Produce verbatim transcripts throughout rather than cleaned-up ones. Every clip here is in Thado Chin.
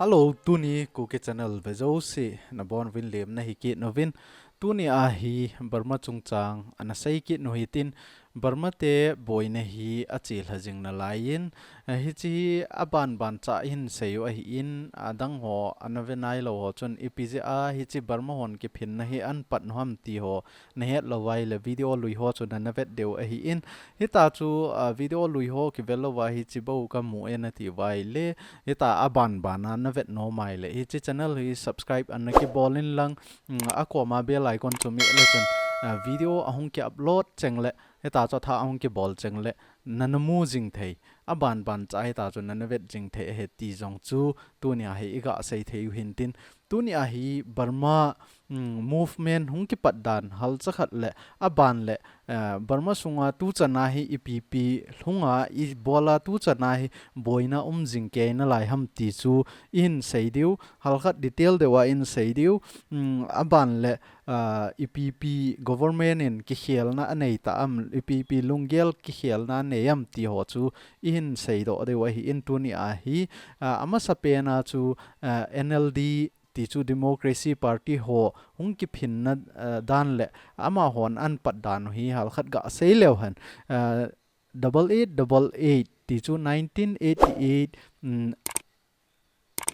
Hello, tuni Kuki Channel vejouse nabonuvin lemna hi kit uvin. Tuni a hi Burma chungchang ana sei kit u hitin, Burma te boina hi achelha jing nalaiyin, eh, hiche hi abanban cha hin sei u ahin, adang ho ana ve nailou ho chun ipi jeh a hiche Burma hon kiphinna hi ana pat u ham ti ho nahet lou uva ahile video lui ho chu nana vet diu ahin. Hita chu, ah, video lui ho kivel louva hiche bou kamu e nati uva ahile, hita abanban a navet nom uva ahile, hiche channel hi subscribe ana kibol in lang, mm, akoma bell icon chu meh le chun, ah, video ahung ki upload cheng le, hita chu atha ahung kibol cheng le, nana mu jing thei, abanban cha hita chu nana vet jing thei ahi ti jong chu tuni a hi iga sei thei u hintin, tuni a hi Burma, mm, movement hung kipat dan halcha khat le aban le, eh, Burma sunga tuchan a hi ipi ipi lhunga ibola tuchan a hi boina um jing kei nalai ham ti chu ihin sei diu, halkhat detail deuva ihin sei diu, mm, aban le, ah, ipi ipi government in kikhelna anei ta am, ipi ipi lunggel kikhelna anei am ti ho chu ihin seidoh diu ahin tuni a hi, ah, amasapen a chu, ah, N L D ti chu Democracy Party ho hung kiphinna, ah, dan le amahon ana pat dan u hi halkhat ga sei leu hen, ah, double eight double eight ti chu nineteen eighty-eight, mm,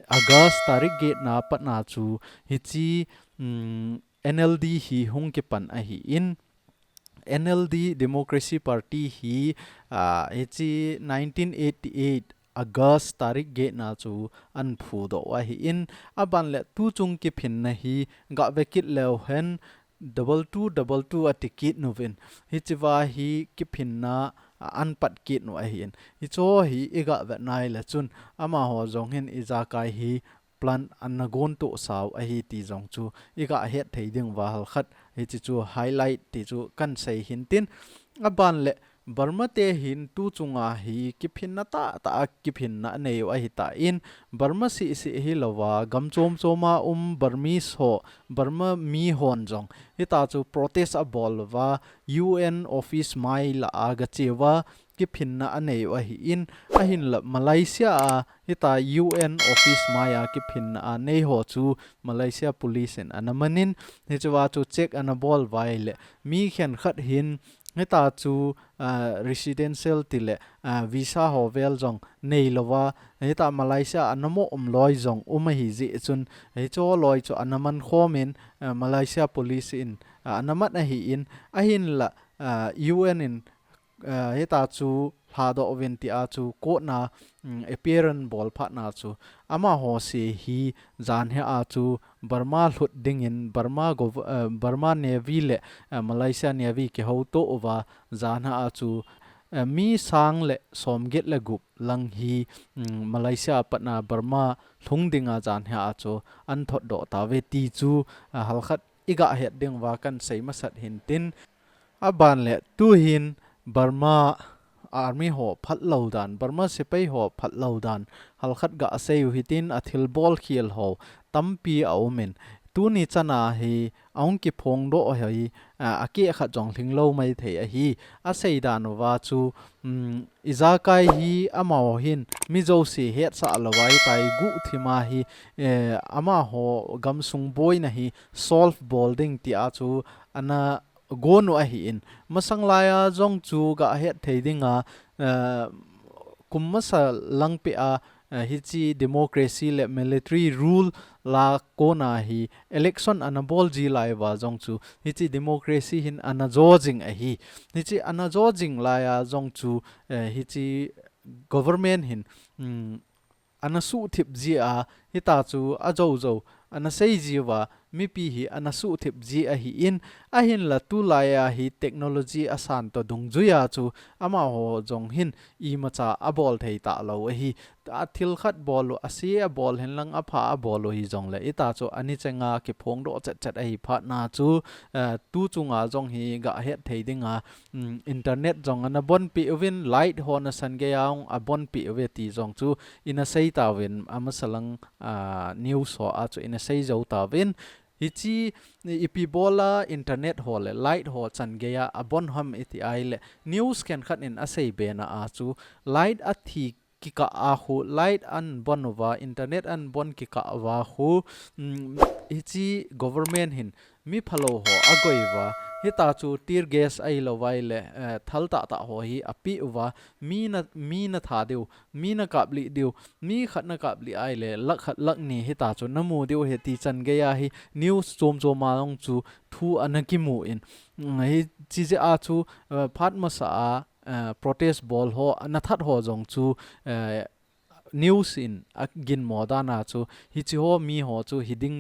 August tarik get na pat na chu hiche, mm, N L D hi hung kipan ahin, N L D Democracy Party hi, ah, hiche nineteen eighty-eight August tarik get na chu ana phudoh u ahin, aban le tuchung kiphinna hi ga ve kit leu hen, double two double two ati kit uvin. Hiche va hi kiphinna, ah, ana pat kit u ahin. Hiche ho hi iga vet na ahile chun amaho jong hin ijakai hi plan ana gon tohsa u ahi ti jong chu iga het thei diu va halkhat hiche chu highlight ti chu kahin sei hintin. Aban le Burma te hin tuchunga hi kiphinna tahtah a kiphinna anei u ahitan, Burma seh seh hilouva gam chom chom a um Burmese ho, Burma mi hon jong hita chu protest abol uva U N office mai lah a gache uva kiphinna anei u ahin, ahinla Malaysia a hita U N office mai a kiphinna anei ho chu Malaysia police in ana man in, hiche va chu check ana bol uva ahile mi khenkhat hin hita chu, ah, residential tile, ah, visa ho vel jong neilouva, hita Malaysia a ana mo um loi jong um ahi jeh chun, hiche ho loi chu ana man khom in, ah, Malaysia police in, ah, ana man ahin, ahinla, ah, U N in, ah, hita chu lhadoh uvin tia chu court na, mm, appearance bol phat na chu amaho seh hi janhi a chu Burma lhut dingin Burma gov-, eh, Burma Navy le, eh, Malaysia Navy kihouto uva janhi a chu, eh, mi sang le somget le gup lang hi, mm, Malaysia a pat na Burma lhung dinga janhi a chu ana thotdoh tauve ti chu, eh, halkhat iga het diu va kahin sei masat hintin. Aban le tuhin Burma Army ho phatlou dan, Burma sepai ho phatlou dan, halkhat ga sei u hitin athilbol khel ho tampi aum in. Tuni chan a hi ahung kiphongdoh hi, a, akeh khat jong lhinglou maithei ahi. Asei dan uva chu, um, ijakai hi amaho hin mi jouse hetsah louva hitia guhthim a hi, eh, amaho gamsung boina hi solve bol ding tia chu ana gon u ahin, masang laia jong chu ga het thei dinga, eh, kum masa lang peh a, eh, hiche democracy le military rule la kona hi election ana bol ji lai uva jong chu hiche democracy hin ana jo jing ahi. Hiche ana jo jing laia jong chu, eh, hiche government hin, um, ana suhthip ji a, hita chu ajo jo ana sei ji uva, mipi hi ana suhthip ji ahin, ahinla tulai a hi technology asan toh dungjuia chu amaho jong hin imacha abol thei talou ahi. Athil khat bol u, ase abol hen lang apha abol u hijongle, hita chu ani chenga kiphongdoh chet chet ahi phat na chu, eh, tuchunga jong hi ga het thei dinga, um, internet jong ana bonpeh uvin, light ho nasan geiya jong abonpeh uve ti jong chu ina sei tauvin, amasa lang, ah, news ho a chu ina sei jou tauvin. Hiche ipi bola internet ho le light ho chan geiya abon ham iti ahile, news khenkhat in asei bena a chu light athi kikah a khu light an bon uva, internet an bon kikah uva khu, mm, hichi government hin mi phalou ho agoi uva, hita chu tear gas ahilou vai le, eh, thal tah tah ho hi api uva, mi na, mi na tha diu, mi na kap lih diu, mi khat na kap lih ai le, lakh khat lakh ni hita chu na mu diu ahi ti chan gei a hi news chom chom a jong chu thu ana kimu in, mm, hichi jeh a chu, eh, phat masa a, eh, protest bol ho, ana that ho jong chu, eh, news in agin mo dan a chu, hichi ho mi ho chu hiding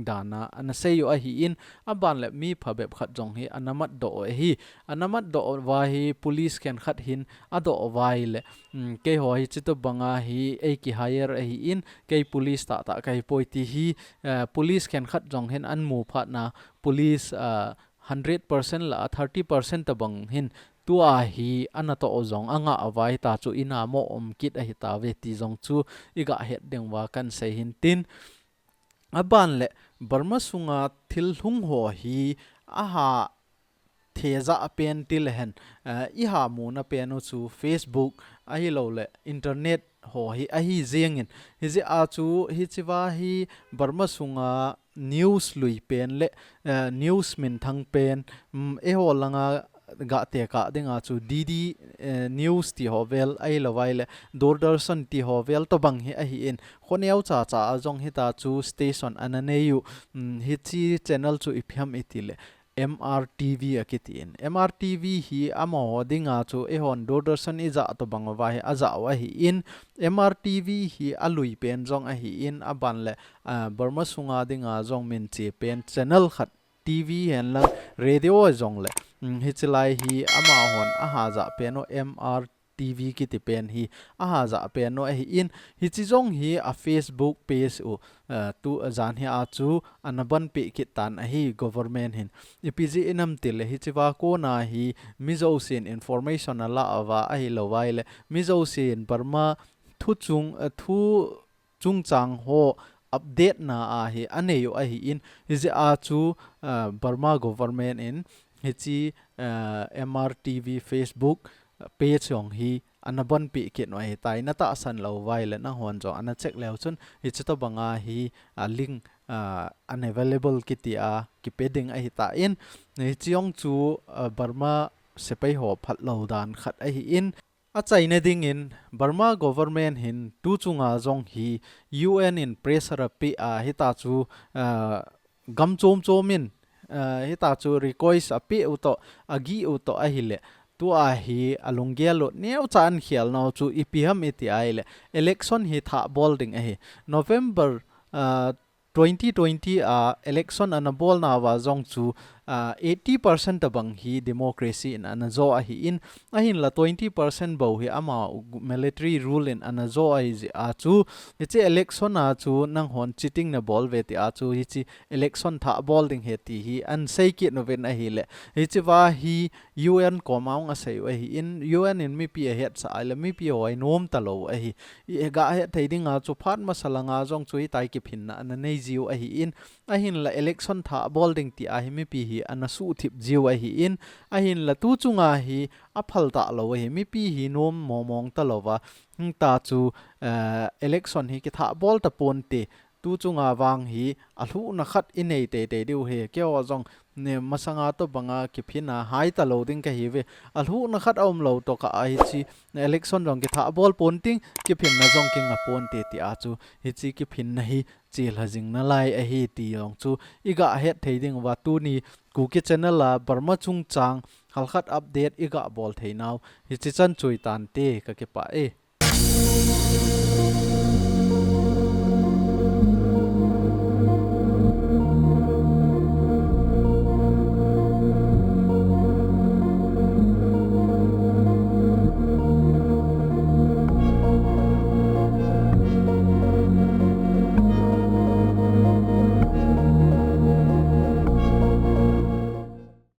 dan a ana sei u ahi in, aban le mi phabep khat jong hi ana mat doh u ahi, ana mat doh uva hi police khenkhat hin adoh uva ahile, mm, keiho hichi tobang a hi ei ki hire ahi in, kei police tah tah kahi poi ti hi, eh, police khenkhat jong hin amu phat na, police, ah, hundred percent lah a thirty percent tobang hin tua hi ana toh u jong anga uva hita chu in a mo um kit ahi tauve ti jong chu iga het ding uva kan sei hin tin. Aban le Burma sunga thil hung ho hi aha thei ja pen ti le hen, eh, iha mu na pen u chu Facebook ahilou le internet ho hi ahi jeng in. Hijeh a chu hichi va hi Burma sunga news lui pen le, eh, news minthang pen, mm, eiho langa ga tekah ding a chu D D, eh, news ti ho vel ahilou vai le Doordarshan ti ho vel tobang hi ahi in. Kho neo cha cha a jong hita chu station ana nei u, mm, hichi channel chu ipi ham iti le M R T V akiti in. M R T V hi amaho ding a chu eihon Doordarshan ija tobang uva hi aja u ahi in. M R T V hi alui pen jong ahi in, aban le, ah, Burma sunga ding a jong min che pen channel khat, T V hen lang radio jong le, mm, hichi lai hi amahon aha ja pen u M R T V kiti pen hi aha ja pen u ahi in, hichi jong hi a Facebook page u, eh, tu jan hi a chu ana ban pe kit tan ahi government hin. Ipi jeh inam ti le hichi va kona hi mi jousen information ala uva ahilou vai le mi jousen Burma thu chung, eh, thu chungchang ho update na a hi anei u ahi in, hijeh a chu, eh, Burma government in hichi, eh, M R T V Facebook page jong hi ana ban pe kit u ahi tai, na tahsan lou vai le nahon jong ana check leu chun hichi tobang a hi, ah, link, ah, unavailable kiti a kipe ding ahi tan, hichi jong chu, ah, Burma sepai ho phatlou dan khat ahi in, achaina ding in Burma government hin tu chunga jong hi U N in pressure ape a hita chu, ah, gam chom chom in, ah, hita chu request ape u toh, agih u toh ahile, tua hi alunggel u neocha ahin khel nau chu ipi ham iti ahile, election hi thah bol ding ahi. November, ah, twenty twenty a election ana bol nauva jong chu, ah, eighty percent tobang hi democracy in ana jo ahi in, ahinla twenty percent bou hi ama military rule in ana jo ahi jeh a chu, hichi election a chu nanghon cheating na bol uve ti a chu hichi election thah bol ding ahi ti hi ahin sei kit uvin ahile, hichi va hi U N koma jong asei u ahi in, U N in mipi ahetsah a ahile mipi ho ahin nom talou ahi. I ga het thei ding a chu phat masa langa jong chu hitia hi kiphinna ana nei jiu ahi in, ahinla election thah bol ding ti a hi mipi hi ana suhthip jiu ahi in, ahinla tu chunga hi aphal talou ahi, mipi hi nom momong talou va, hita chu, eh, election hi kithah bol tapon te, tu chunga vang hi alhuhna khat inei teitei diu ahi, keiho jong ne masanga tobang a kiphinna hai talou ding kahi uve. Alhuhna khat aum lou tokah a hichi election jong kithah bol pon ting, kiphinna jong kinga pon te ti a chu hichi kiphinna hi chelha jing nalai ahi ti jong chu iga het thei ding uva tuni Kuki channel a Burma chungchang halkhat update iga bol thei nau hichi chan chu ahi tante, kakipah e.